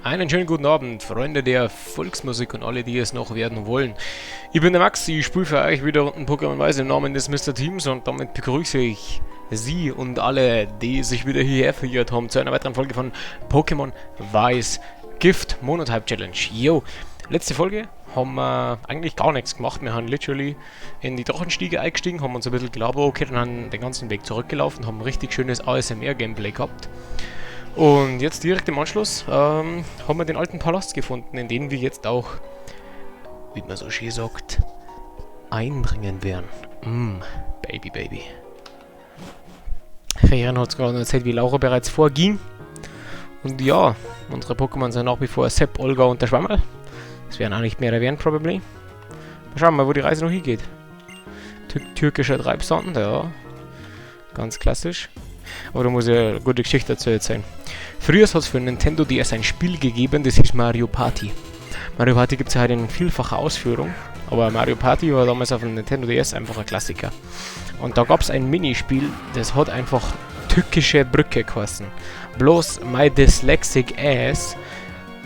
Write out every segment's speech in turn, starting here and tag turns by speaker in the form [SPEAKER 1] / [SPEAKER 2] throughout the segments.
[SPEAKER 1] Einen schönen guten Abend, Freunde der Volksmusik und alle, die es noch werden wollen. Ich bin der Max, ich spiele für euch wieder unten Pokémon Weiß im Namen des Mr. Teams und damit begrüße ich Sie und alle, die sich wieder hierher verirrt haben, zu einer weiteren Folge von Pokémon Weiß Gift Monotype Challenge. Yo! Letzte Folge haben wir eigentlich gar nichts gemacht. Wir haben literally in die Drachenstiege eingestiegen, haben uns ein bisschen gelabert, okay, dann haben den ganzen Weg zurückgelaufen, haben ein richtig schönes ASMR-Gameplay gehabt. Und jetzt direkt im Anschluss haben wir den alten Palast gefunden, in den wir jetzt auch, wie man so schön sagt, eindringen werden. Baby, Baby. Ferien hat es gerade erzählt, wie Laura bereits vorging. Und ja, unsere Pokémon sind nach wie vor Sepp, Olga und der Schwammerl. Das werden auch nicht mehr werden, probably. Mal schauen mal, wo die Reise noch hingeht. Türkischer Treibsand, ja. Ganz klassisch. Aber da muss ich eine gute Geschichte dazu erzählen. Früher hat es für Nintendo DS ein Spiel gegeben, das hieß Mario Party. Mario Party gibt's ja heute in vielfacher Ausführung, aber Mario Party war damals auf dem Nintendo DS einfach ein Klassiker. Und da gab's ein Minispiel, das hat einfach Tückische Brücke geheißen. Bloß my dyslexic ass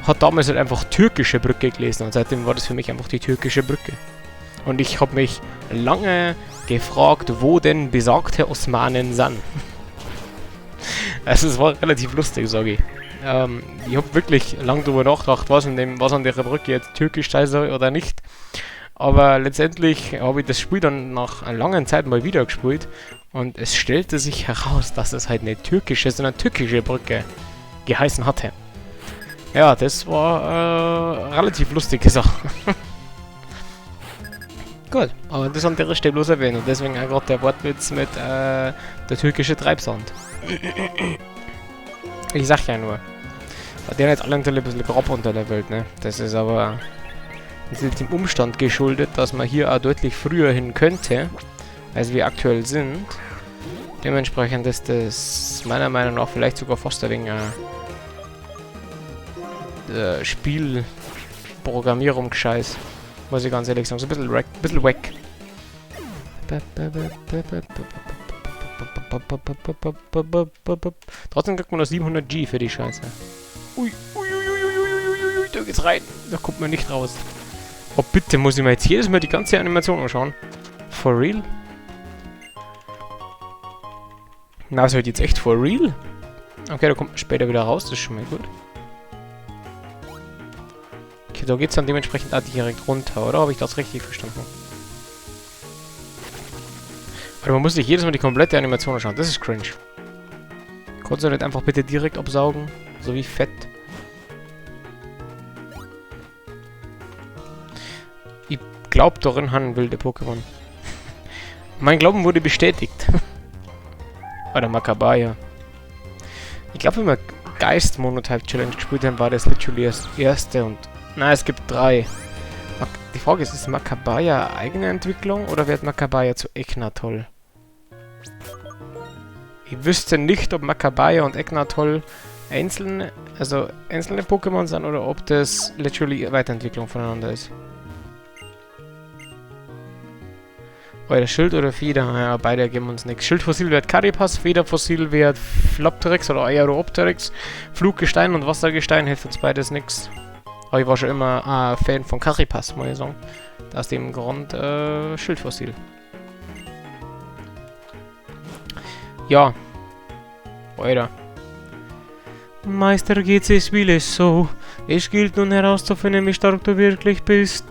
[SPEAKER 1] hat damals halt einfach türkische Brücke gelesen und seitdem war das für mich einfach die türkische Brücke. Und ich hab mich lange gefragt, wo denn besagte Osmanen sind. Also es war relativ lustig, sag ich. Ich hab wirklich lang drüber nachgedacht, was an der Brücke jetzt türkisch sein soll oder nicht. Aber letztendlich habe ich das Spiel dann nach einer langen Zeit mal wieder gespielt und es stellte sich heraus, dass es halt nicht türkische, sondern türkische Brücke geheißen hatte. Ja, das war relativ lustige Sache. Gut, aber das an der Stelle bloß erwähnen und deswegen auch gerade der Wortwitz mit der türkische Treibsand. Ich sag ja nur, hat der jetzt alle ein bisschen grob unter der Welt, ne? Das ist aber das ist dem Umstand geschuldet, dass man hier auch deutlich früher hin könnte, als wir aktuell sind. Dementsprechend ist das meiner Meinung nach vielleicht sogar fast ein wenig Spielprogrammierung-Scheiß. Muss ich ganz ehrlich sagen, so ein bisschen wack, bisschen wack. Trotzdem kriegt man noch 700 G für die Scheiße. Ui, ui, ui, ui, ui, ui, ui, ui, da geht's rein. Da kommt man nicht raus. Oh bitte, muss ich mir jetzt jedes Mal die ganze Animation anschauen? For real? Na, ist halt jetzt echt for real? Okay, da kommt man später wieder raus, das ist schon mal gut. Okay, da geht's dann dementsprechend auch direkt runter, oder? Habe ich das richtig verstanden? Aber man muss sich jedes Mal die komplette Animation anschauen, das ist cringe. Kannst du nicht einfach bitte direkt absaugen? So wie fett. Ich glaub, darin haben wilde Pokémon. Mein Glauben wurde bestätigt. Oder Makabaja. Ich glaub, wenn wir Geist Monotype Challenge gespielt haben, war das literally das erste und... Na, es gibt 3. Die Frage ist, ist Makabaja eigene Entwicklung oder wird Makabaja zu Eknatol? Ich wüsste nicht, ob Makabaja und Eknatol einzelne Pokémon sind oder ob das literally Weiterentwicklung voneinander ist. Alter, Schild oder Feder? Ja, beide ergeben uns nichts. Schildfossil wird Caripas, Federfossil wird Flopteryx oder Aeropteryx. Fluggestein und Wassergestein hilft uns beides nix. Aber ich war schon immer Fan von Caripas, muss ich sagen. Aus dem Grund Schildfossil. Ja. Alter. Meister geht's, es will es so. Es gilt nun herauszufinden, wie stark du wirklich bist.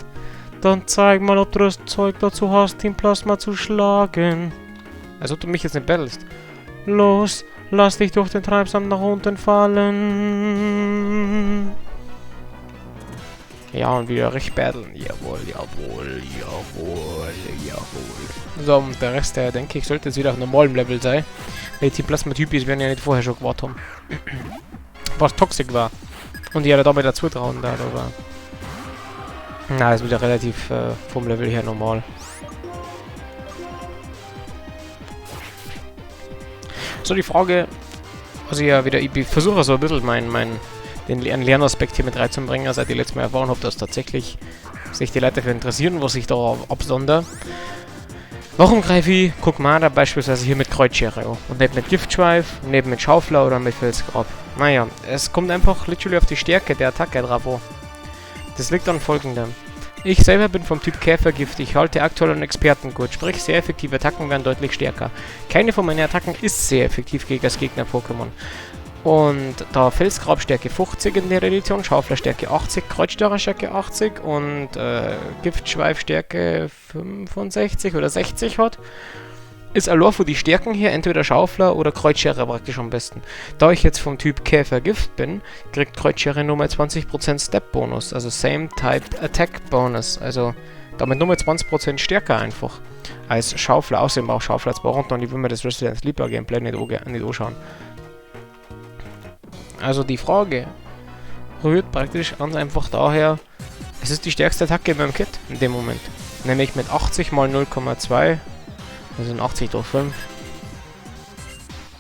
[SPEAKER 1] Dann zeig mal, ob du das Zeug dazu hast, Team Plasma zu schlagen. Als ob du mich jetzt nicht battlest. Los, lass dich durch den Treibsand nach unten fallen. Ja, und wieder recht battlen. Jawohl, jawohl, jawohl, jawohl. So, und der Rest, der denke ich, sollte jetzt wieder auf normalem Level sein. Weil die Team Plasma-Typis werden ja nicht vorher schon gewartet haben. Was toxisch war. Und die ja damit dazu trauen, da, aber... Na, ist wieder relativ vom Level her normal. So, die Frage, also ja wieder, ich versuche so ein bisschen den Lernaspekt hier mit reinzubringen, seit ich letztes Mal erfahren habe, dass tatsächlich sich die Leute dafür interessieren, was ich da absonder. Warum greife ich Krogmada beispielsweise hier mit Kreuzschere an? Und nicht mit Giftschweif, nicht mit Schaufler oder mit Felsgrab? Naja, es kommt einfach literally auf die Stärke der Attacke drauf an. Das liegt an folgendem. Ich selber bin vom Typ Käfergift, ich halte aktuell einen Expertengurt, sprich sehr effektive Attacken werden deutlich stärker. Keine von meinen Attacken ist sehr effektiv gegen das Gegner-Pokémon. Und da Felsgrab Stärke 50 in der Edition, Schaufler Stärke 80, Kreuzstarrer Stärke 80 und Giftschweif Stärke 65 oder 60 hat, ist allein von die Stärken hier entweder Schaufler oder Kreuzschere praktisch am besten. Da ich jetzt vom Typ Käfergift bin, kriegt Kreuzschere nur mal 20% Step-Bonus, also Same Type Attack Bonus, also damit nur mal 20% stärker einfach als Schaufler. Außerdem auch Schaufler 2 runter und ich will mir das Resident Sleeper Gameplay nicht anschauen. Also die Frage rührt praktisch ganz einfach daher, es ist die stärkste Attacke in meinem Kit in dem Moment. Nämlich mit 80 mal 0,2, das sind 80 durch 5.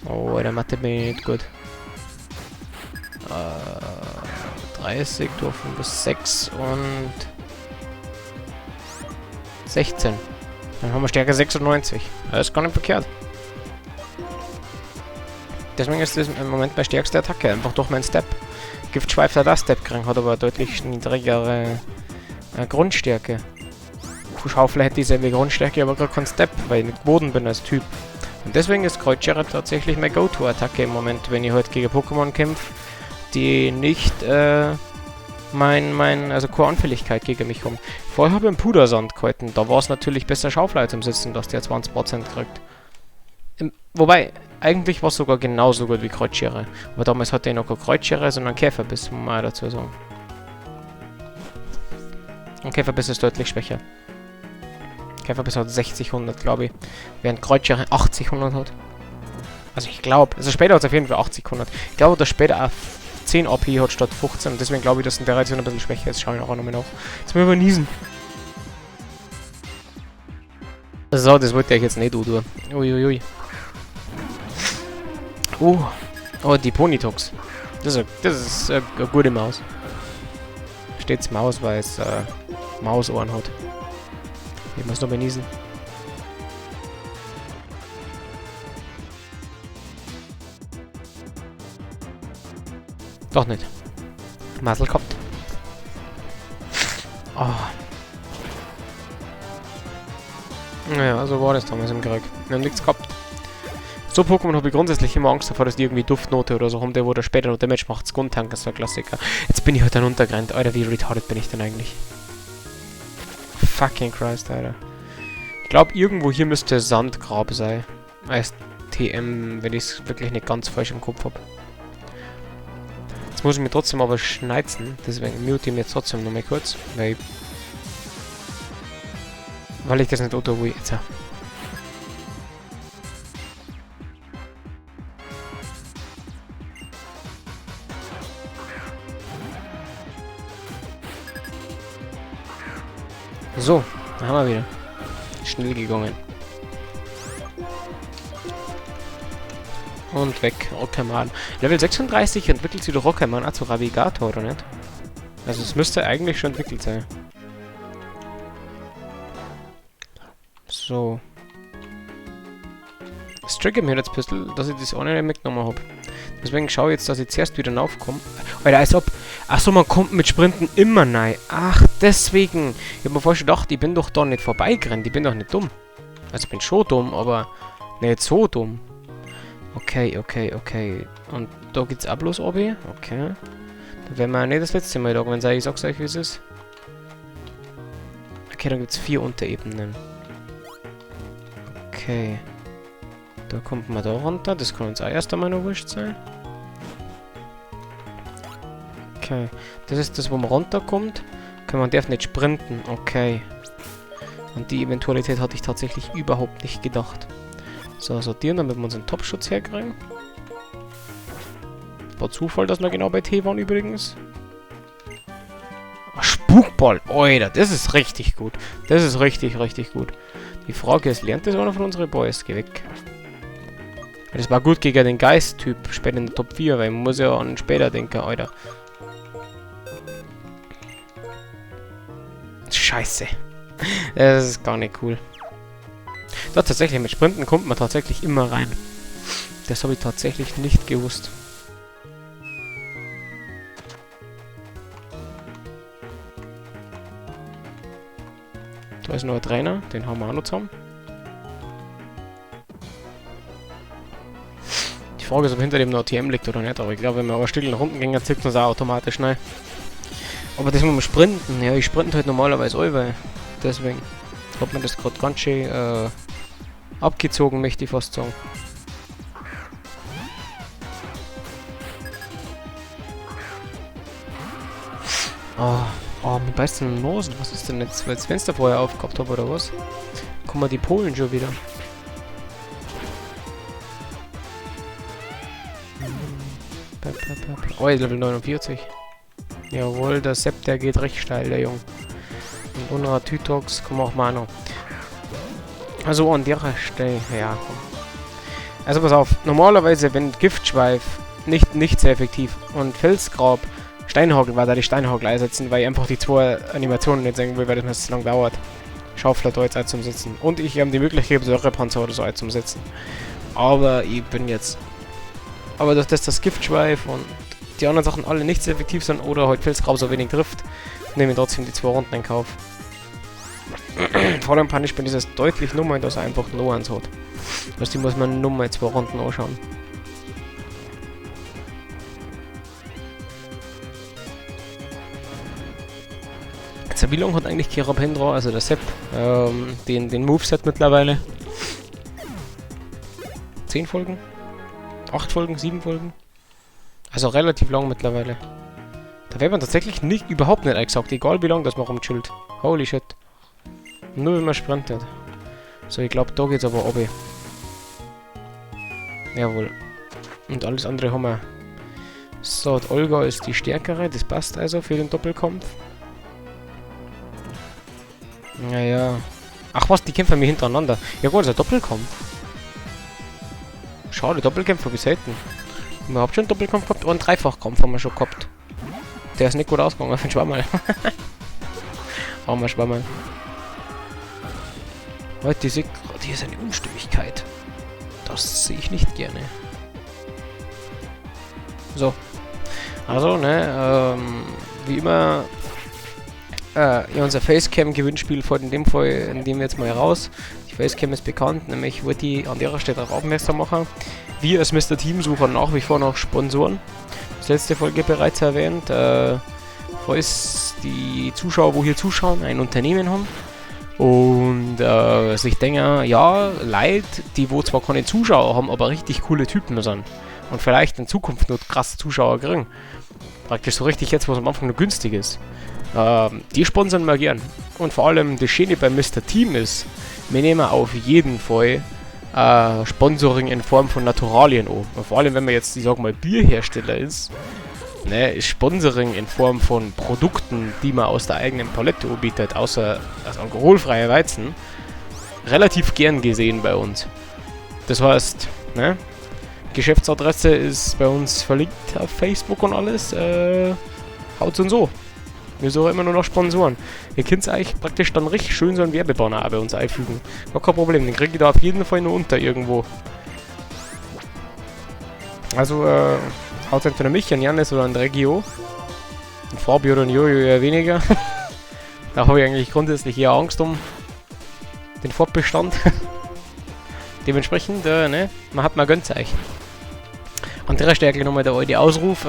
[SPEAKER 1] Oh, der Mathe bin ich nicht gut. 30 durch 5 bis 6 und 16. Dann haben wir Stärke 96. Das ist gar nicht verkehrt. Deswegen ist das im Moment meine stärkste Attacke, einfach durch meinen Step. Giftschweif hat auch Step gekriegt, hat aber deutlich niedrigere Grundstärke. Schaufler hätte dieselbe Grundstärke, aber gar keinen Step, weil ich nicht Boden bin als Typ. Und deswegen ist Kreuzschere tatsächlich meine Go-To-Attacke im Moment, wenn ich heute gegen Pokémon kämpfe, die nicht also keine Anfälligkeit gegen mich haben. Vorher habe ich einen Pudersand gehalten, da war es natürlich besser Schaufler zum Sitzen, dass der 20% kriegt. Wobei, eigentlich war es sogar genauso gut wie Kreuzschere. Aber damals hatte ich noch keine Kreuzschere, sondern Käferbiss, muss man auch dazu sagen. Und Käferbiss ist deutlich schwächer. Käferbiss hat 60-100, glaube ich. Während Kreuzschere 80-100 hat. Also ich glaube, also später hat es auf jeden Fall 80-100. Ich glaube, dass später auch 10 AP hat statt 15. Deswegen glaube ich, dass in der Reaktion ein bisschen schwächer ist. Schau ich auch nochmal nach. Jetzt müssen wir niesen. So, das wollte ich jetzt nicht tun. Uiuiui. Oh, die Ponytox. Das ist eine gute Maus. Steht's Maus, weil es Mausohren hat. Ich muss noch mal niesen. Doch nicht. Marcel kommt. Oh. Naja, so war das damals im Krieg. Wir haben nichts gehabt. So Pokémon habe ich grundsätzlich immer Angst davor, dass die irgendwie Duftnote oder so haben, der wo der später noch Damage macht. Skuntank ist so ein Klassiker. Jetzt bin ich halt dann untergerannt. Alter, wie retarded bin ich denn eigentlich? Fucking Christ, Alter. Ich glaube, irgendwo hier müsste Sandgrab sein. Als TM, wenn ich es wirklich nicht ganz falsch im Kopf hab. Jetzt muss ich mir trotzdem aber schneizen. Deswegen mute ich mir jetzt trotzdem nochmal kurz. Weil ich das nicht auto will. Jetzt. So, da haben wir wieder. Schnell gegangen. Und weg, Rockermann. Level 36 entwickelt sich der Rockermann auch zu Ravigator, oder nicht? Also es müsste eigentlich schon entwickelt sein. So. Es triggert mir jetzt ein bisschen, dass ich das auch nicht mitgenommen hab. Deswegen schaue ich jetzt, dass ich zuerst wieder raufkomme. Alter, als ob... Achso, man kommt mit Sprinten immer rein. Ach, deswegen. Ich hab mir vorher schon gedacht, ich bin doch da nicht vorbeigerannt. Ich bin doch nicht dumm. Also ich bin schon dumm, aber nicht so dumm. Okay, okay, okay. Und da geht's auch bloß runter. Okay. Dann werden wir ja nicht das letzte Mal da gewesen sein. Ich sag's euch, wie es ist. Okay, dann gibt's 4 Unterebenen. Okay. Da kommt man da runter. Das kann uns auch erst einmal noch wurscht sein. Okay. Das ist das, wo man runterkommt. Okay, man darf nicht sprinten. Okay. Und die Eventualität hatte ich tatsächlich überhaupt nicht gedacht. So, sortieren, damit wir unseren Top-Schutz herkriegen. War Zufall, dass wir genau bei T waren übrigens. Ah, Spukball! Alter, das ist richtig gut. Das ist richtig, richtig gut. Die Frage ist, lernt das einer von unseren Boys? Geh weg. Das war gut gegen den Geist-Typ, später in der Top 4, weil man muss ja an später denken, Alter. Scheiße. Das ist gar nicht cool. Da tatsächlich, mit Sprinten kommt man tatsächlich immer rein. Das habe ich tatsächlich nicht gewusst. Da ist noch ein Trainer, den haben wir auch noch zusammen. Die Frage ist, ob hinter dem noch ein TM liegt oder nicht, aber ich glaube, wenn wir aber ein Stück nach unten gehen, dann zirkt man es auch automatisch schnell. Aber das muss man sprinten. Ja, ich sprinte halt normalerweise alle, deswegen hat man das grad ganz schön abgezogen, möchte ich fast sagen. Oh, oh, mir beißt in den Nosen. Was ist denn jetzt? Weil ich das Fenster vorher aufgehabt hab oder was? Kommen die Polen schon wieder. Oh, Level 49. Jawohl, der Sepp, der geht recht steil, der Junge. Und unserer Tütox kommen auch mal noch. Also an der Stelle, ja, komm. Also pass auf, normalerweise, wenn Giftschweif nicht sehr effektiv und Felsgrab, Steinhagel war da die Steinhagel einsetzen, weil ich einfach die zwei Animationen nicht sehen will, weil das mir zu lang dauert. Schaufler da jetzt einzusetzen. Und ich habe die Möglichkeit, Säurepanzer oder so einzusetzen. Aber ich bin jetzt... Aber durch das, das Giftschweif und die anderen Sachen alle nicht so effektiv sind oder halt Felsgrab so wenig trifft, nehme ich trotzdem die zwei Runden in Kauf. Vor allem Punishment ist es deutlich nur mal, dass er einfach nur eins hat. Also die muss man nur mal 2 Runden anschauen. Jetzt, wie lange hat eigentlich Kerapendra, also der Sepp, den Moveset mittlerweile? 10 Folgen? 8 Folgen? 7 Folgen? Also relativ lang mittlerweile. Da wird man tatsächlich überhaupt nicht eingesaugt, egal wie lange das man rumchillt. Holy shit. Nur wenn man sprintet. So, ich glaub, da geht's aber runter. Jawohl. Und alles andere haben wir. So, die Olga ist die stärkere, das passt also für den Doppelkampf. Naja. Ach was, die kämpfen mir hintereinander. Ja gut, das ist ein Doppelkampf. Schade, Doppelkämpfe hab ich selten. Wir haben schon einen Doppelkampf gehabt, und einen Dreifachkampf haben wir schon gehabt. Der ist nicht gut ausgegangen, für den Schwammerl. Armer Schwammerl. Leute, hier ist eine Unstimmigkeit. Das sehe ich nicht gerne. So. Also, ne, wie immer, ja, unser Facecam-Gewinnspiel fällt in dem Fall, in dem jetzt mal raus. Die Facecam ist bekannt, nämlich wollte ich an der Stelle darauf aufmerksam machen. Wir als Mister Team suchen nach wie vor nach Sponsoren. Das letzte Folge bereits erwähnt. Falls die Zuschauer, wo hier zuschauen, ein Unternehmen haben und sich denken, ja, Leute, die wo zwar keine Zuschauer haben, aber richtig coole Typen sind und vielleicht in Zukunft nur krasse Zuschauer kriegen. Praktisch so richtig jetzt, wo es am Anfang nur günstig ist. Die sponsern wir gern. Und vor allem das Schöne bei Mister Team ist, wir nehmen auf jeden Fall Sponsoring in Form von Naturalien an. Und vor allem, wenn man jetzt, ich sag mal, Bierhersteller ist, ne, ist Sponsoring in Form von Produkten, die man aus der eigenen Palette anbietet, außer das alkoholfreie Weizen, relativ gern gesehen bei uns. Das heißt, ne, Geschäftsadresse ist bei uns verlinkt auf Facebook und alles, haut's und so. Wir suchen immer nur noch Sponsoren. Ihr könnt euch praktisch dann richtig schön so einen Werbebanner auch bei uns einfügen. Gar kein Problem, den krieg ich da auf jeden Fall nur unter irgendwo. Also, haut entweder mich, an Janis oder an Regio. An Fabio oder an Jojo eher weniger. Da habe ich eigentlich grundsätzlich eher Angst um den Fortbestand. Dementsprechend, ne, man hat mal gönnt's euch. An der Stelle gleich nochmal der alte Ausruf.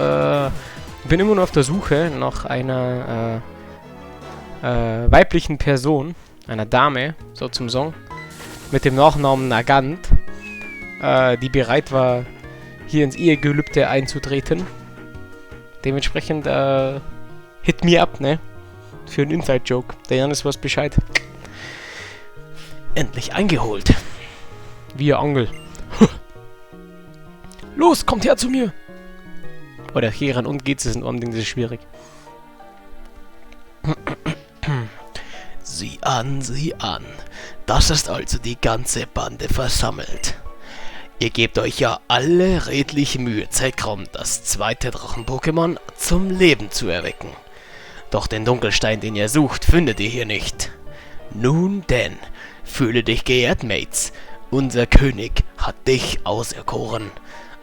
[SPEAKER 1] Ich bin immer noch auf der Suche nach einer weiblichen Person, einer Dame, so zum Song, mit dem Nachnamen Nagant, die bereit war, hier ins Ehegelübde einzutreten. Dementsprechend, hit me up, ne? Für einen Inside-Joke. Der Janis weiß Bescheid. Endlich eingeholt. Via Angel. Los, kommt her zu mir! Oder hier ran und geht's, ist in Ordnung, das ist schwierig.
[SPEAKER 2] Sieh an, sieh an. Das ist also die ganze Bande versammelt. Ihr gebt euch ja alle redlich Mühe, Zekrom, das zweite Drachen-Pokémon, zum Leben zu erwecken. Doch den Dunkelstein, den ihr sucht, findet ihr hier nicht. Nun denn, Fühle dich geehrt, Mates. Unser König hat dich auserkoren.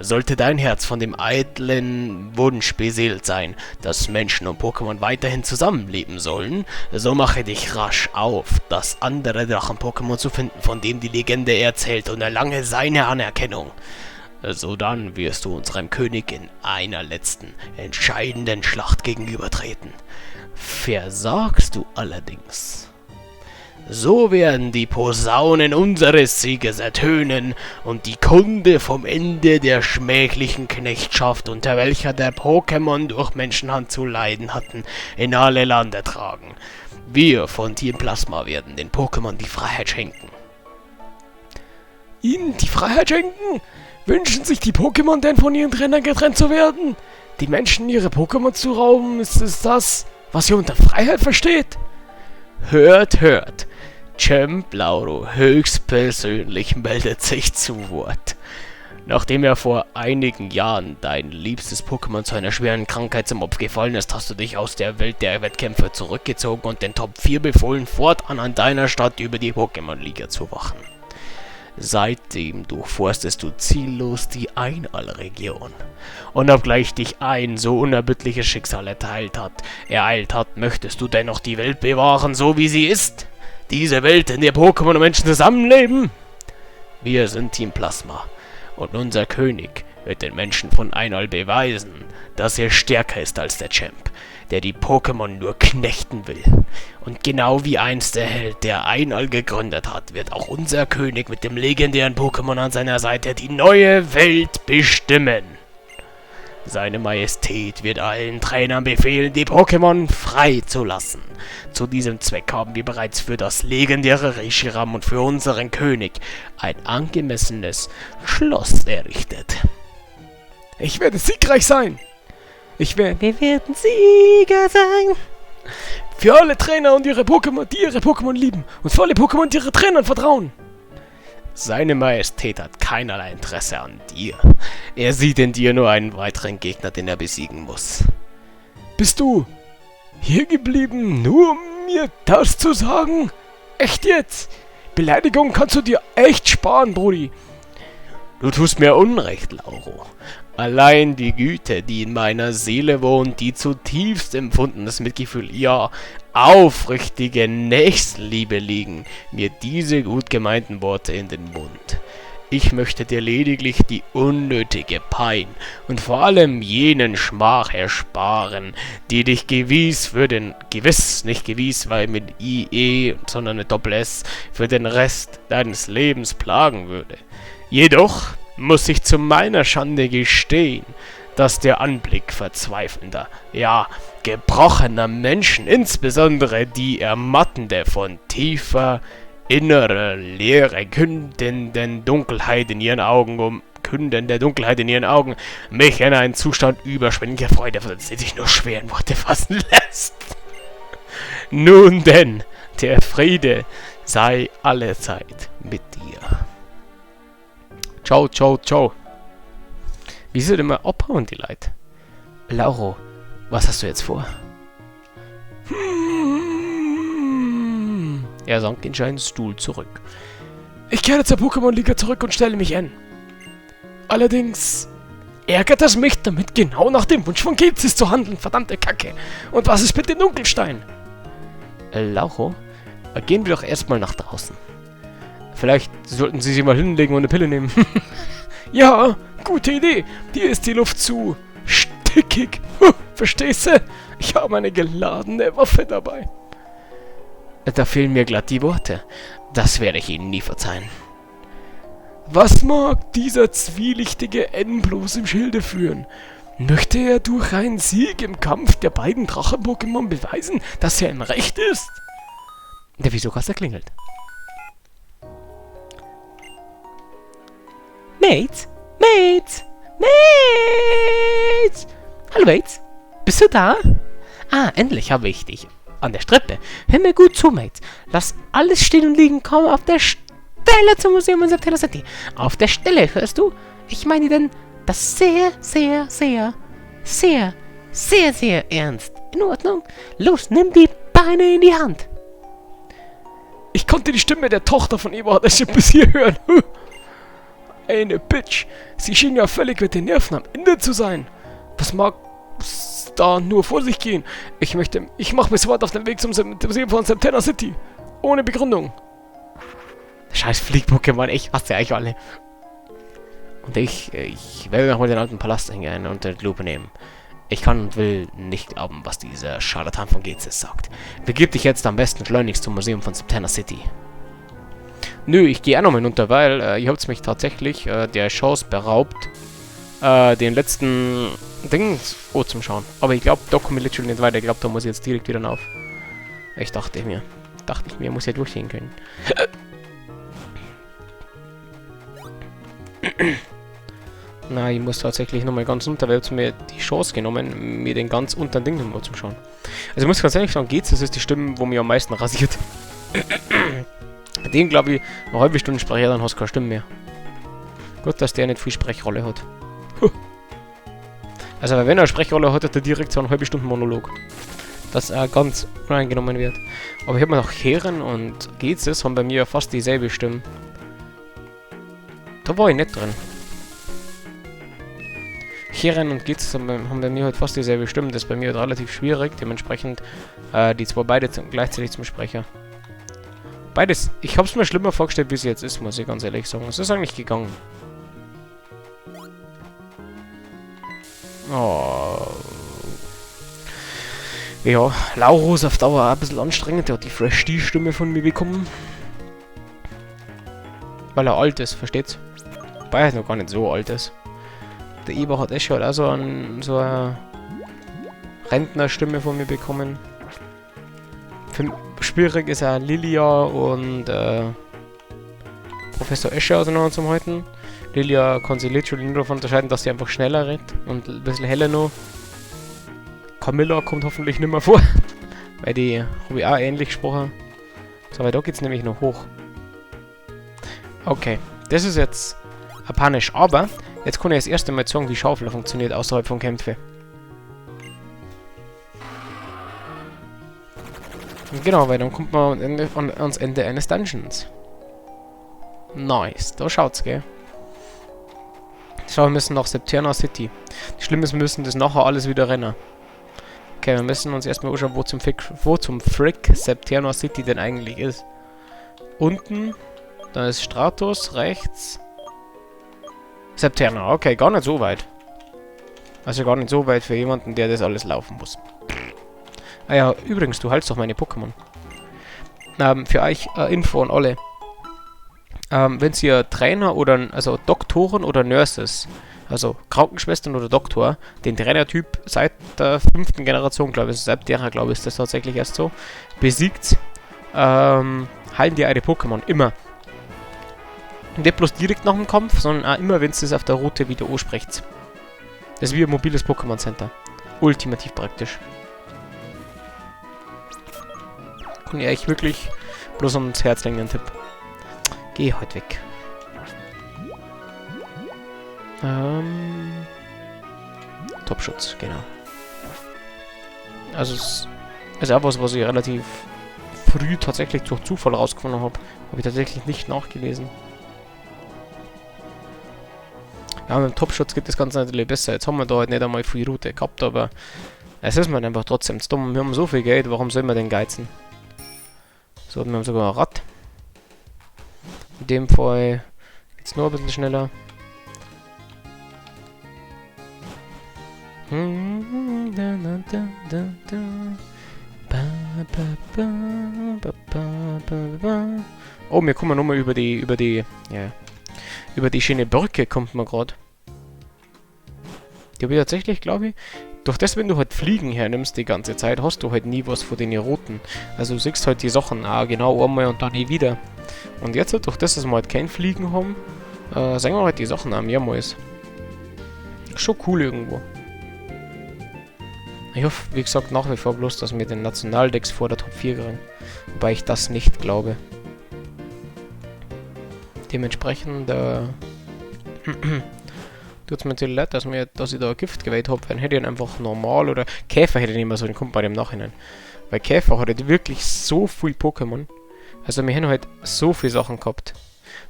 [SPEAKER 2] Sollte dein Herz von dem eitlen Wunsch beseelt sein, dass Menschen und Pokémon weiterhin zusammenleben sollen, so mache dich rasch auf, das andere Drachen-Pokémon zu finden, von dem die Legende erzählt, und erlange seine Anerkennung. Sodann wirst du unserem König in einer letzten, entscheidenden Schlacht gegenübertreten. Versagst du allerdings, so werden die Posaunen unseres Sieges ertönen und die Kunde vom Ende der schmählichen Knechtschaft, unter welcher der Pokémon durch Menschenhand zu leiden hatten, in alle Lande tragen. Wir von Team Plasma werden den Pokémon die Freiheit schenken.
[SPEAKER 1] Ihnen die Freiheit schenken? Wünschen sich die Pokémon denn von ihren Trainern getrennt zu werden? Die Menschen ihre Pokémon zu rauben, ist es das, was ihr unter Freiheit versteht?
[SPEAKER 2] Hört, hört! Champ Lauro höchstpersönlich meldet sich zu Wort. Nachdem er vor einigen Jahren dein liebstes Pokémon zu einer schweren Krankheit zum Opfer gefallen ist, hast du dich aus der Welt der Wettkämpfe zurückgezogen und den Top 4 befohlen, fortan an deiner Stadt über die Pokémon-Liga zu wachen. Seitdem durchforstest du ziellos die Einall-Region. Und obgleich dich ein so unerbittliches Schicksal ereilt hat, möchtest du dennoch die Welt bewahren, so wie sie ist. Diese Welt, in der Pokémon und Menschen zusammenleben. Wir sind Team Plasma. Und unser König wird den Menschen von Einall beweisen, dass er stärker ist als der Champ, der die Pokémon nur knechten will. Und genau wie einst der Held, der Einall gegründet hat, wird auch unser König mit dem legendären Pokémon an seiner Seite die neue Welt bestimmen. Seine Majestät wird allen Trainern befehlen, die Pokémon freizulassen. Zu diesem Zweck haben wir bereits für das legendäre Reshiram und für unseren König ein angemessenes Schloss errichtet.
[SPEAKER 1] Ich werde siegreich sein! Wir werden Sieger sein! Für alle Trainer und ihre Pokémon, die ihre Pokémon lieben, und für alle Pokémon, die ihre Trainern vertrauen!
[SPEAKER 2] Seine Majestät hat keinerlei Interesse an dir. Er sieht in dir nur einen weiteren Gegner, den er besiegen muss.
[SPEAKER 1] Bist du hier geblieben, nur um mir das zu sagen? Echt jetzt? Beleidigung kannst du dir echt sparen, Brudi.
[SPEAKER 2] Du tust mir Unrecht, Lauro. Allein die Güte, die in meiner Seele wohnt, die zutiefst empfundenes Mitgefühl, ja, aufrichtige Nächstenliebe liegen mir diese gut gemeinten Worte in den Mund. Ich möchte dir lediglich die unnötige Pein und vor allem jenen Schmach ersparen, die dich gewiss für den, gewiss, nicht gewiss, weil mit IE, sondern mit Doppel-S, für den Rest deines Lebens plagen würde. Jedoch muss ich zu meiner Schande gestehen, dass der Anblick verzweifelnder, ja, gebrochener Menschen, insbesondere die ermattende, von tiefer innerer Leere kündenden Dunkelheit in ihren Augen, kündende Dunkelheit in ihren Augen, mich in einen Zustand überschwänglicher Freude versetzt, die sich nur schwer in Worte fassen lässt. Nun denn, der Friede sei allezeit mit dir.
[SPEAKER 1] Ciao, ciao, ciao. Wieso denn immer abhauen, die Leute? Lauro, was hast du jetzt vor? Er sank in seinen Stuhl zurück. Ich kehre zur Pokémon-Liga zurück und stelle mich an. Allerdings ärgert es mich, damit genau nach dem Wunsch von Gilzis zu handeln, verdammte Kacke. Und was ist mit dem Dunkelstein?
[SPEAKER 2] Lauro, gehen wir doch erstmal nach draußen. Vielleicht sollten Sie sich mal hinlegen und eine Pille nehmen.
[SPEAKER 1] Ja, gute Idee. Hier ist die Luft zu stickig. Huh, verstehst du? Ich habe eine geladene Waffe dabei.
[SPEAKER 2] Da fehlen mir glatt die Worte. Das werde ich Ihnen nie verzeihen.
[SPEAKER 1] Was mag dieser zwielichtige N bloß im Schilde führen? Möchte er durch einen Sieg im Kampf der beiden Drachen-Pokémon beweisen, dass er im Recht ist?
[SPEAKER 2] Der Visokaster klingelt.
[SPEAKER 1] Mates? Mates? Mates? Hallo Mates? Bist du da? Ah, endlich habe ich dich an der Strippe. Hör mir gut zu, Mates. Lass alles stehen und liegen. Komm auf der Stelle zum Museum in September City. Auf der Stelle, hörst du? Ich meine denn das sehr, sehr, sehr, sehr, sehr, sehr ernst. In Ordnung? Los, nimm die Beine in die Hand. Ich konnte die Stimme der Tochter von Eberhard Escher bis hier hören. Eine Bitch. Sie schien ja völlig mit den Nerven am Ende zu sein. Was mag da nur vor sich gehen? Ich mache mich sofort auf den Weg zum Museum von Septerna City. Ohne Begründung. Scheiß Flieg-Pokémon, ich hasse euch alle. Und ich werde nochmal den alten Palast hingehen und unter die Lupe nehmen. Ich kann und will nicht glauben, was dieser Scharlatan von Gezes sagt. Begib dich jetzt am besten schleunigst zum Museum von Septerna City. Nö, ich gehe auch nochmal hinunter, weil ihr habt mich tatsächlich der Chance beraubt, den letzten Ding zum Schauen. Aber ich glaube, da komme ich literally nicht weiter. Ich glaube, da muss ich jetzt direkt wieder rauf. Ich dachte mir, muss ja durchgehen können. Na, ich muss tatsächlich nochmal ganz runter, weil ich hab mir die Chance genommen, mir den ganz unteren Ding nochmal zu schauen. Also ich muss ganz ehrlich sagen, geht's, das ist die Stimme, wo mir am meisten rasiert. Den, glaube ich, eine halbe Stunde spreche, dann hast du keine Stimme mehr. Gut, dass der nicht viel Sprechrolle hat. Huh. Also, wenn er eine Sprechrolle hat, hat er direkt so einen halbe Stunden Monolog. Dass er ganz uneingenommen wird. Aber ich habe mir noch Cheren und Gezes haben bei mir fast dieselbe Stimme. Da war ich nicht drin. Cheren und Gezes haben bei mir halt fast dieselbe Stimme. Das ist bei mir halt relativ schwierig. Dementsprechend die zwei beide gleichzeitig zum Sprecher. Beides. Ich hab's mir schlimmer vorgestellt, wie es jetzt ist, muss ich ganz ehrlich sagen. Es ist eigentlich gegangen. Oh. Ja, Lauro ist auf Dauer auch ein bisschen anstrengend. Der hat die Fresh D-Stimme von mir bekommen. Weil er alt ist, versteht's? Wobei er noch gar nicht so alt ist. Der Eber hat echt halt auch so eine Rentnerstimme von mir bekommen. Für schwierig ist auch Lilia und Professor Escher auseinander zum halten. Lilia kann sich literally nur davon unterscheiden, dass sie einfach schneller rennt und ein bisschen heller noch. Camilla kommt hoffentlich nicht mehr vor, weil die habe ich auch ähnlich gesprochen. So, aber da geht's nämlich noch hoch. Okay, das ist jetzt panisch, aber jetzt kann ich das erste Mal sagen, wie Schaufel funktioniert außerhalb von Kämpfe. Genau, weil dann kommt man ans Ende eines Dungeons. Nice, da schaut's, gell? So, wir müssen nach Septerna City. Das Schlimme ist, wir müssen das nachher alles wieder rennen. Okay, wir müssen uns erstmal anschauen, wo zum Frick Septerna City denn eigentlich ist. Unten, dann ist Stratos, rechts. Septerna, okay, gar nicht so weit. Also gar nicht so weit für jemanden, der das alles laufen muss. Ah ja, übrigens, du heilst doch meine Pokémon. Für euch Info an alle. Wenn ihr Trainer oder, also Doktoren oder Nurses, also Krankenschwestern oder Doktor, den Trainertyp seit der 5. Generation, glaube ich, also seit derer, glaube ich, ist das tatsächlich erst so, besiegt, heilen die eure Pokémon immer. Und nicht bloß direkt nach dem Kampf, sondern auch immer, wenn es das auf der Route wieder anspricht. Das ist wie ein mobiles Pokémon Center. Ultimativ praktisch. Kann ich euch wirklich bloß ans Herz legen, den Tipp. Geh halt weg. Topschutz, genau. Also es ist auch was, was ich relativ früh tatsächlich durch Zufall rausgefunden habe. Habe ich tatsächlich nicht nachgelesen. Ja, mit dem Topschutz geht das Ganze natürlich besser. Jetzt haben wir da halt nicht einmal viel Route gehabt, aber es ist mir einfach trotzdem zu dumm. Wir haben so viel Geld, warum soll man denn geizen? So, wir haben sogar ein Rad. In dem Fall geht's nur ein bisschen schneller. Oh, wir kommen nochmal über die schöne Brücke kommt man gerade. Die habe ich tatsächlich, glaube ich, durch das, wenn du halt Fliegen hernimmst die ganze Zeit, hast du halt nie was von den Routen. Also du siehst halt die Sachen auch genau einmal und dann nie wieder. Und jetzt, durch das, dass wir halt kein Fliegen haben, sehen wir halt die Sachen auch mehrmals. Schon cool irgendwo. Ich hoffe, wie gesagt, nach wie vor bloß, dass wir den Nationaldex vor der Top 4 kriegen. Wobei ich das nicht glaube. Dementsprechend, tut es mir natürlich leid, dass ich da Gift gewählt habe, weil hätte ich ihn einfach normal oder Käfer hätte ich nicht mehr so, den kommt bei dem Nachhinein. Weil Käfer hat halt wirklich so viel Pokémon. Also wir haben halt so viele Sachen gehabt.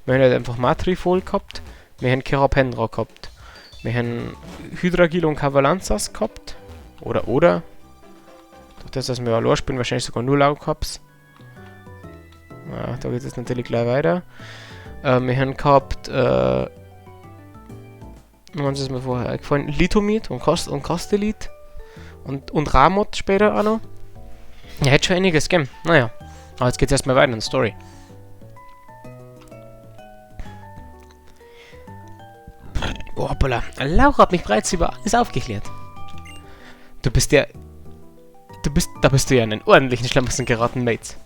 [SPEAKER 1] Wir haben halt einfach Matrifol gehabt, wir haben Kerapendra gehabt, wir haben Hydragil und Kavalanzas gehabt. Oder, oder. Durch das, dass wir allein spielen, wahrscheinlich sogar nur Laukaps. Ja, da geht es natürlich gleich weiter. Wir haben gehabt, was ist mir vorher eingefallen? Lithomid und Kastelit. Und Ramot später auch noch. Ja, hätte schon einiges gegeben. Naja. Aber jetzt geht's erstmal weiter in der Story. Oh, hoppala. Laura hat mich bereits über alles aufgeklärt. Du bist ja... Da bist du ja in einen ordentlichen Schlamassel geraten, Mates.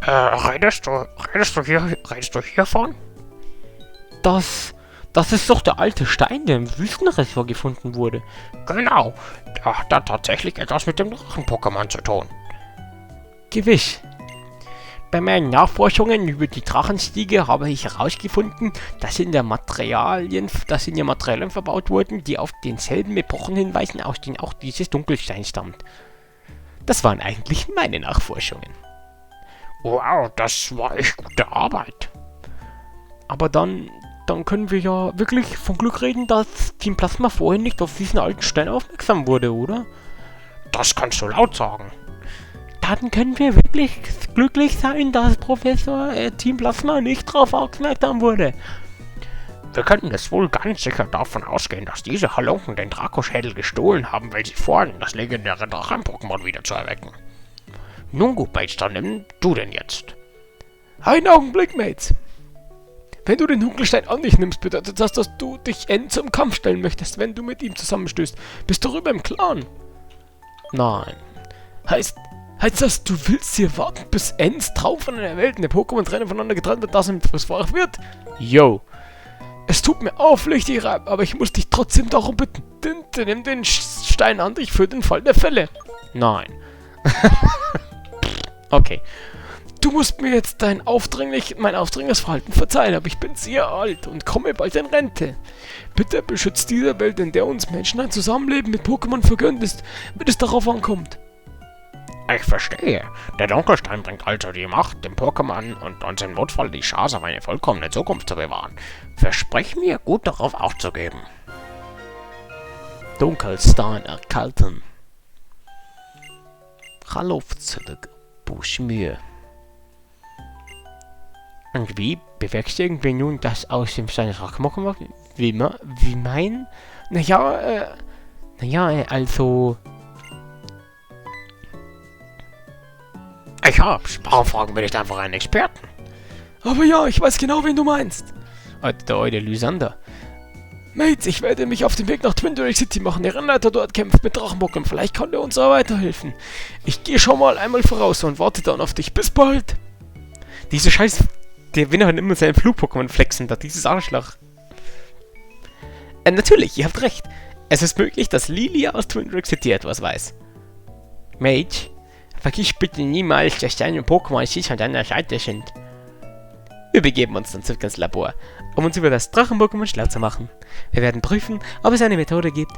[SPEAKER 3] Redest du hiervon?
[SPEAKER 1] Das ist doch der alte Stein, der im Wüstenressort gefunden wurde.
[SPEAKER 3] Genau, der hat da tatsächlich etwas mit dem Drachen-Pokémon zu tun.
[SPEAKER 1] Gewiss. Bei meinen Nachforschungen über die Drachenstiege habe ich herausgefunden, dass in ihr Materialien verbaut wurden, die auf denselben Epochen hinweisen, aus denen auch dieses Dunkelstein stammt. Das waren eigentlich meine Nachforschungen.
[SPEAKER 3] Wow, das war echt gute Arbeit.
[SPEAKER 1] Aber dann können wir ja wirklich von Glück reden, dass Team Plasma vorhin nicht auf diesen alten Stein aufmerksam wurde, oder?
[SPEAKER 3] Das kannst du laut sagen.
[SPEAKER 1] Dann können wir wirklich glücklich sein, dass Professor Team Plasma nicht darauf aufmerksam wurde.
[SPEAKER 3] Wir könnten es wohl ganz sicher davon ausgehen, dass diese Halunken den Drakoschädel gestohlen haben, weil sie vorhatten, das legendäre Drachen-Pokémon wieder zu erwecken. Nun gut, Mates, dann nimm du denn jetzt.
[SPEAKER 1] Einen Augenblick, Mates. Wenn du den Dunkelstein an dich nimmst, bedeutet das, dass du dich end zum Kampf stellen möchtest, wenn du mit ihm zusammenstößt. Bist du darüber im Klaren? Nein. Heißt das, du willst hier warten, bis Ends Traum von einer Welt in der Pokémon-Trainer voneinander getrennt wird, das ihm wahr wird? Yo. Es tut mir aufrichtig leid, aber ich muss dich trotzdem darum bitten. Nimm den Stein an dich für den Fall der Fälle. Nein. Okay. Du musst mir jetzt mein aufdringliches Verhalten verzeihen, aber ich bin sehr alt und komme bald in Rente. Bitte beschützt diese Welt, in der uns Menschen ein Zusammenleben mit Pokémon vergönnt ist, wenn es darauf ankommt.
[SPEAKER 3] Ich verstehe. Der Dunkelstein bringt also die Macht, dem Pokémon und uns im Notfall die Chance auf eine vollkommene Zukunft zu bewahren. Versprich mir, gut darauf Acht zu geben.
[SPEAKER 2] Dunkelstein erkalten. Buschmühe.
[SPEAKER 1] Und wie bewerkstelligen wir nun das aus dem Stein Drachen-Pokémon? Wie mein? Naja, also...
[SPEAKER 3] Ich hab's. Warum fragen wir nicht einfach einen Experten?
[SPEAKER 1] Aber ja, ich weiß genau, wen du meinst. Der alte Lysander. Mates, ich werde mich auf den Weg nach Twin Drake City machen. Der Rennleiter dort kämpft mit Drachen-Pokémon. Vielleicht kann der uns da weiterhelfen. Ich gehe schon mal einmal voraus und warte dann auf dich. Bis bald. Diese Scheiß... Der Winner hat immer seinen Flug-Pokémon flexen, da dieses Arschloch. Natürlich, ihr habt recht. Es ist möglich, dass Lilia aus Twin Drake City etwas weiß. Mate, vergiss bitte niemals, dass deine Pokémon sicher an deiner Seite sind. Wir begeben uns dann zurück ins Labor, um uns über das Drachen-Pokémon schlau zu machen. Wir werden prüfen, ob es eine Methode gibt,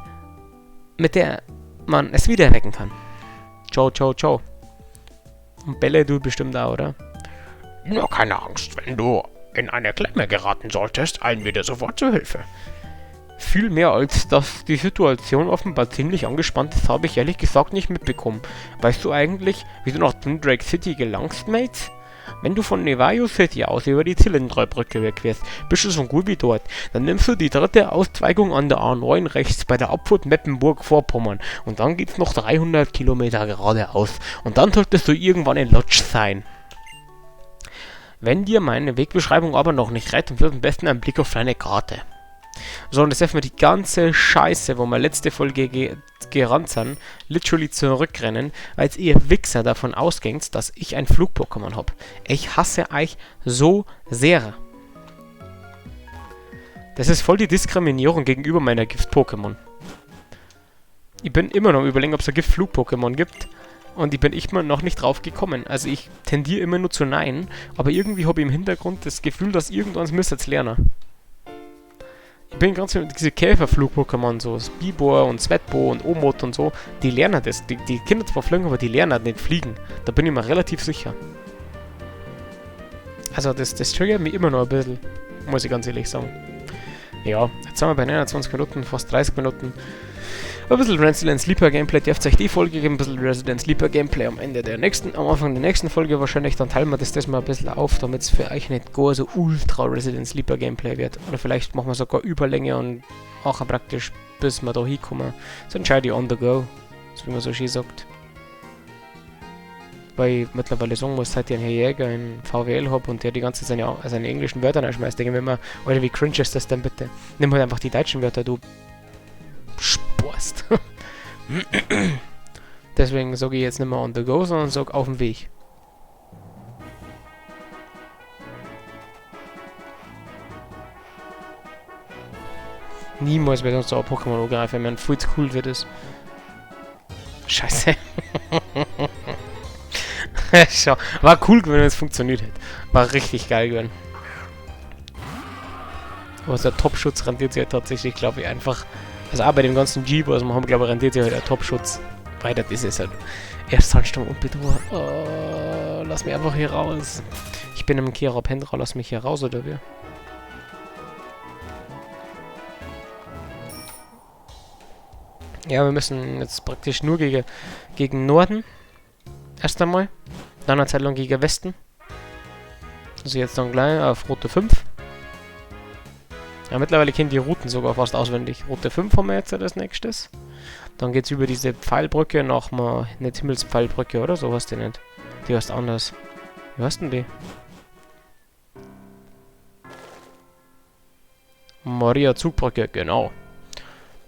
[SPEAKER 1] mit der man es wieder erwecken kann. Ciao, ciao, ciao. Und Bälle du bestimmt auch, oder?
[SPEAKER 3] Nur keine Angst, wenn du in eine Klemme geraten solltest, eilen wir dir sofort zu Hilfe.
[SPEAKER 1] Viel mehr als dass die Situation offenbar ziemlich angespannt ist, habe ich ehrlich gesagt nicht mitbekommen. Weißt du eigentlich, wie du nach Twin Drake City gelangst, Mates? Wenn du von Nevaio City aus über die Zylinderbrücke überquerst, bist du schon gut wie dort. Dann nimmst du die dritte Auszweigung an der A9 rechts bei der Abfahrt Meppenburg-Vorpommern und dann geht's noch 300 Kilometer geradeaus und dann solltest du irgendwann in Lodge sein. Wenn dir meine Wegbeschreibung aber noch nicht reicht, dann wirf am besten einen Blick auf deine Karte. So, und jetzt dürfen wir die ganze Scheiße, wo wir letzte Folge gerannt sind, literally zurückrennen, weil ihr Wichser davon ausgingt, dass ich ein Flug-Pokémon hab. Ich hasse euch so sehr. Das ist voll die Diskriminierung gegenüber meiner Gift-Pokémon. Ich bin immer noch am Überlegen, ob es ein Gift-Flug-Pokémon gibt. Und ich bin immer noch nicht drauf gekommen. Also ich tendiere immer nur zu Nein, aber irgendwie habe ich im Hintergrund das Gefühl, dass irgendwann müsste jetzt lernen. Ich bin ganz mit diese Käferflug-Pokémon, so Bibor und Svetbo und Omot und so, die lernen das. Die können zwar fliegen, aber die lernen nicht fliegen. Da bin ich mir relativ sicher. Also das triggert mich immer noch ein bisschen, muss ich ganz ehrlich sagen. Ja, jetzt sind wir bei 29 Minuten, fast 30 Minuten. Ein bisschen Resident Sleeper Gameplay dürft euch die Folge geben, ein bisschen Resident Sleeper Gameplay am Ende der nächsten, am Anfang der nächsten Folge wahrscheinlich, dann teilen wir das mal ein bisschen auf, damit es für euch nicht gar so ultra Resident Sleeper Gameplay wird. Oder vielleicht machen wir sogar Überlänge und machen praktisch, bis wir da hinkommen. Das entscheide ich on the go, so wie man so schön sagt. Weil ich mittlerweile sagen muss, seit ich einen Herr Jäger in VWL hab und der die ganze Zeit seine englischen Wörter reinschmeißt, denke ich mir immer, Alter, wie cringe ist das denn bitte? Nimm halt einfach die deutschen Wörter, du Sporst. Deswegen sage ich jetzt nicht mehr on the go, sondern sag auf dem Weg. Niemals wird uns da ein Pokémon angreifen, ich meine, viel zu cool wird es. Scheiße. Schau, war cool, wenn es funktioniert hätte. War richtig geil gewesen. Aber der Top-Schutz rentiert sich ja tatsächlich, glaube ich, einfach. Also auch bei dem ganzen Jeep, was wir haben, glaube ich, rentiert sich halt der Top-Schutz. Weiter, das ist halt. Erst Sandsturm und Bedrohung. Oh, lass mich einfach hier raus. Ich bin im Kera Pendra, lass mich hier raus, oder wie? Ja, wir müssen jetzt praktisch nur gegen Norden. Erst einmal. Dann eine Zeit lang gegen Westen. Also jetzt dann gleich auf Route 5. Ja, mittlerweile kennen die Routen sogar fast auswendig. Route 5 haben wir jetzt als nächstes. Dann geht's über diese Pfeilbrücke nach mal, nicht Himmelspfeilbrücke, oder? So heißt die nicht. Die heißt anders. Wie heißt denn die? Maria Zugbrücke, genau.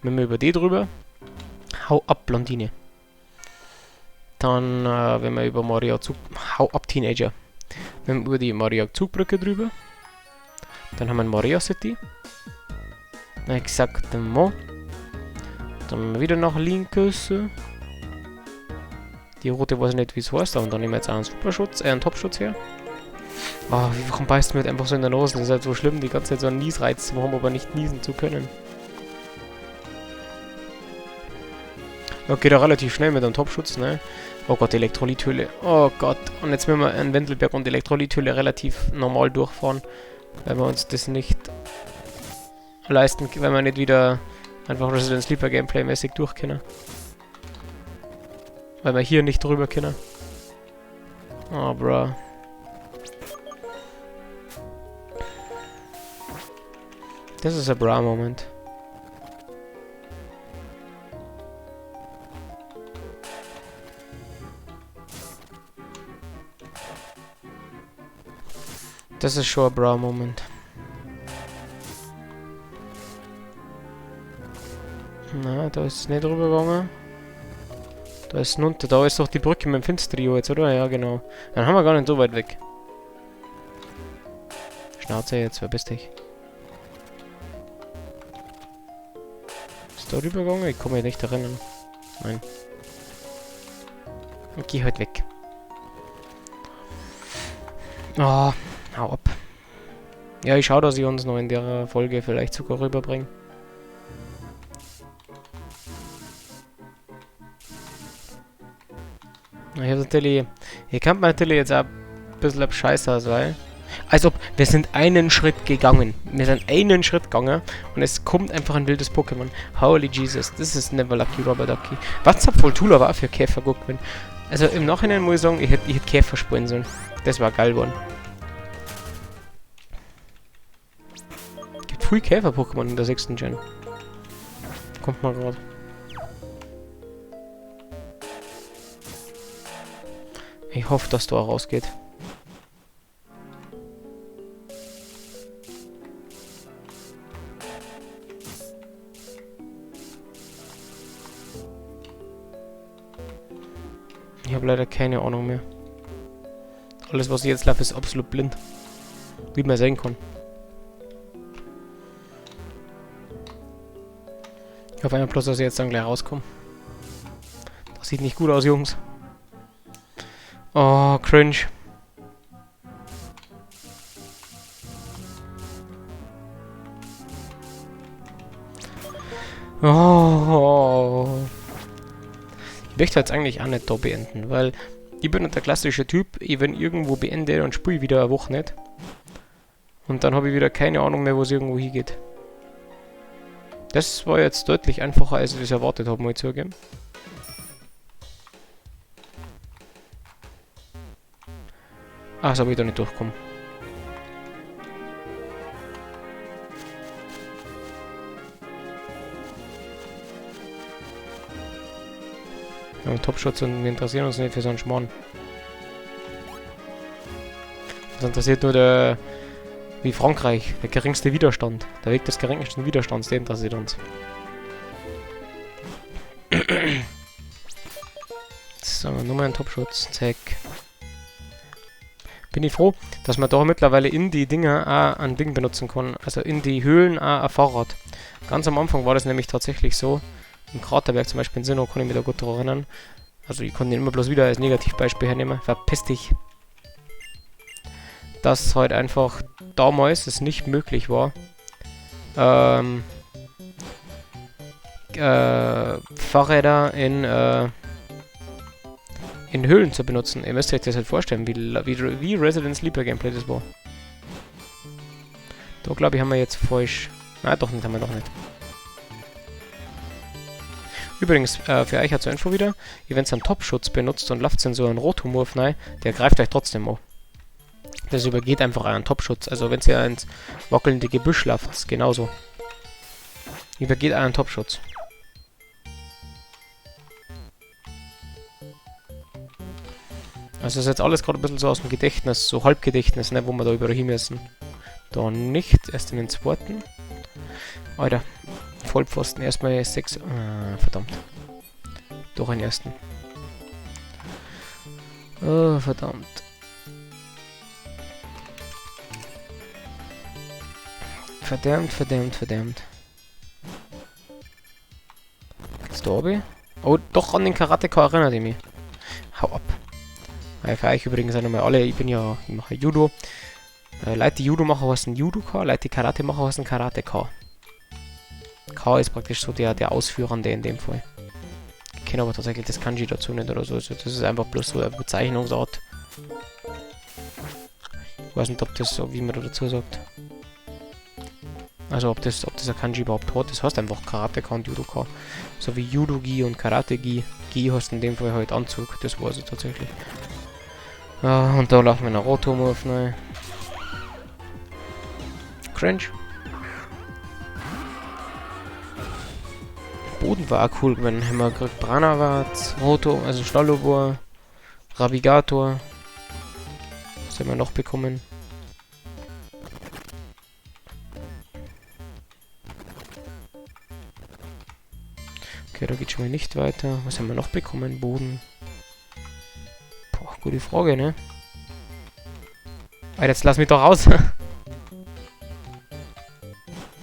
[SPEAKER 1] Wenn wir über die drüber. Hau ab, Blondine. Dann, wenn wir über Maria Zug... Hau ab, Teenager. Wenn wir über die Maria Zugbrücke drüber. Dann haben wir Maria City. Exactement. Dann wieder nach links. Die rote weiß ich nicht, wie es heißt, aber dann nehmen wir jetzt auch einen Superschutz, einen Topschutz her. Oh, warum beißt mir halt einfach so in der Nase? Das ist halt so schlimm, die ganze Zeit so einen Niesreiz zu haben, aber nicht niesen zu können. Okay, da relativ schnell mit einem Topschutz, ne? Oh Gott, Elektrolythöhle. Oh Gott. Und jetzt müssen wir einen Wendelberg und Elektrolythöhle relativ normal durchfahren, weil wir uns das nicht leisten, weil wir nicht wieder einfach Resident Sleeper Gameplay mäßig durch können. Weil wir hier nicht drüber können. Oh, bruh. Das ist ein Bra-Moment. Das ist schon ein Bra-Moment. Na, da ist es nicht rübergegangen. Da ist es runter. Da ist doch die Brücke mit dem Finstrio jetzt, oder? Ja, genau. Dann haben wir gar nicht so weit weg. Schnauze jetzt, verpiss dich. Ist da rübergegangen? Ich kann mich nicht erinnern. Nein. Ich geh halt weg. Oh, hau ab. Ja, ich schau, dass ich uns noch in der Folge vielleicht sogar rüberbringe. Ich hab natürlich, hier kann man natürlich jetzt auch ein bisschen scheiße sein. Als ob, wir sind einen Schritt gegangen. Wir sind einen Schritt gegangen und es kommt einfach ein wildes Pokémon. Holy Jesus, this is never lucky, Rubber Ducky. Was hat Voltula war für Käfer gut gewesen? Also im Nachhinein muss ich sagen, ich hätte Käfer spielen sollen. Das war geil geworden. Gibt viel Käfer-Pokémon in der 6. Gen. Kommt mal grad. Ich hoffe, dass da rausgeht. Ich habe leider keine Ahnung mehr. Alles, was ich jetzt laufe, ist absolut blind. Wie man sehen kann. Ich hoffe einfach bloß, dass ich jetzt dann gleich rauskomme. Das sieht nicht gut aus, Jungs. Oh, cringe. Oh. Ich möchte jetzt eigentlich auch nicht da beenden, weil Ich bin nicht der klassische Typ, ich wenn irgendwo beende, dann spiele ich wieder eine Woche nicht. Und dann habe ich wieder keine Ahnung mehr, wo es irgendwo hingeht. Das war jetzt deutlich einfacher, als ich das erwartet habe, muss ich zugeben. Ach, das habe ich da nicht durchgekommen. Wir haben Topschutz und wir interessieren uns nicht für so einen Schmarrn. Uns interessiert nur der, wie Frankreich, der geringste Widerstand. Der Weg des geringsten Widerstands, der interessiert uns. So, nochmal ein Topschutz. Zack. Bin ich froh, dass man da mittlerweile in die Dinger auch ein Ding benutzen kann. Also in die Höhlen auch ein Fahrrad. Ganz am Anfang war das nämlich tatsächlich so. Im Kraterberg zum Beispiel in Sinnoh kann ich mich da gut daran erinnern. Also ich konnte ihn immer bloß wieder als Negativbeispiel hernehmen. Verpiss dich. Dass halt einfach damals es nicht möglich war, Fahrräder in Höhlen zu benutzen. Ihr müsst euch das halt vorstellen, wie Resident Sleeper Gameplay das war. Da glaube ich haben wir jetzt falsch... Nein, doch nicht, haben wir doch nicht. Übrigens, für euch zur Info wieder, ihr wenn ihr einen Topschutz benutzt und lauft in so einen Rotomorph rein, der greift euch trotzdem an. Das übergeht einfach euren Topschutz. Also wenn ihr ins wackelnde Gebüsch lauft, genauso. Übergeht euren Topschutz. Also das ist jetzt alles gerade ein bisschen so aus dem Gedächtnis, so Halbgedächtnis, ne, wo wir da überall hin müssen. Da nicht, erst in den zweiten. Alter, Vollpfosten, erstmal 6, verdammt. Doch einen ersten. Oh, verdammt. Verdammt, verdammt, verdammt. Geht's da oben? Oh, doch, an den Karateka erinnert ich mich. Hau ab. Ja, für euch übrigens auch nochmal alle, ich bin ja, ich mache Judo. Leute, die Judo machen, heißen Judoka, Leute, die Karate machen, heißen Karateka. K ist praktisch so der Ausführende in dem Fall. Ich kenne aber tatsächlich das Kanji dazu nicht oder so. Also das ist einfach bloß so eine Bezeichnungsart. Ich weiß nicht, ob das so, wie man da dazu sagt. Also ob das ein Kanji überhaupt hat. Das heißt einfach Karateka und Judoka. So wie Judogi und Karategi. Gi heißt in dem Fall halt Anzug. Das weiß ich tatsächlich. Ah, und da laufen wir nach Rotomorph rein. Cringe. Boden war auch cool, wenn haben wir gekriegt Branavat, Roto, also Stallobor, Rabigator. Was haben wir noch bekommen? Okay, da geht schon mal nicht weiter. Was haben wir noch bekommen? Boden. Boah, gute Frage, ne? Alter, jetzt lass mich doch raus.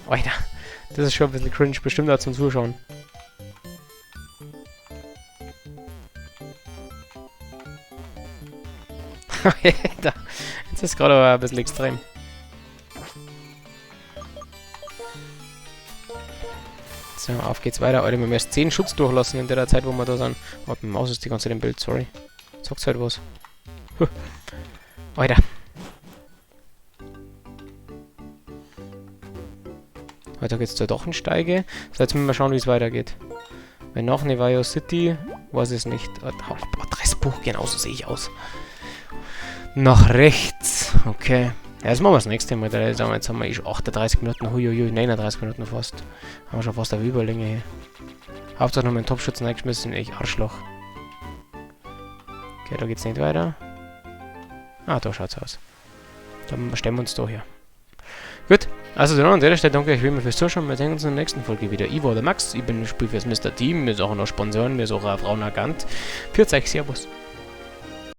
[SPEAKER 1] Alter, das ist schon ein bisschen cringe, bestimmt auch zum Zuschauen. Alter, jetzt ist gerade aber ein bisschen extrem. So, auf geht's weiter. Alter, wir haben erst 10 Schutz durchlassen in der Zeit, wo wir da sind. Oh, die Maus ist die ganze Zeit im Bild, sorry. Sagt's halt was. Huh. Alter. Weiter geht's zur Drachensteige. So, jetzt müssen wir schauen, wie es weitergeht. Wenn nach Nevaio City, weiß ich es nicht. Adressbuch, genauso sehe ich aus. Nach rechts. Okay. Ja, das machen wir das nächste Mal. Jetzt haben wir eh schon 38 Minuten. Huiuiui, 39 Minuten fast. Haben wir schon fast eine Überlänge hier. Hauptsache noch meinen Topschützen reingeschmissen. Ich Arschloch. Okay, da geht's nicht weiter. Ah, da schaut's aus. Dann stellen wir uns da her. Gut, also dann an der Stelle danke euch wie immer fürs Zuschauen. Wir sehen uns in der nächsten Folge wieder. Ich war der Max, ich bin Spiel fürs Mister Team, wir suchen noch Sponsoren, wir suchen auch Frauen erkannt. Für euch, Servus.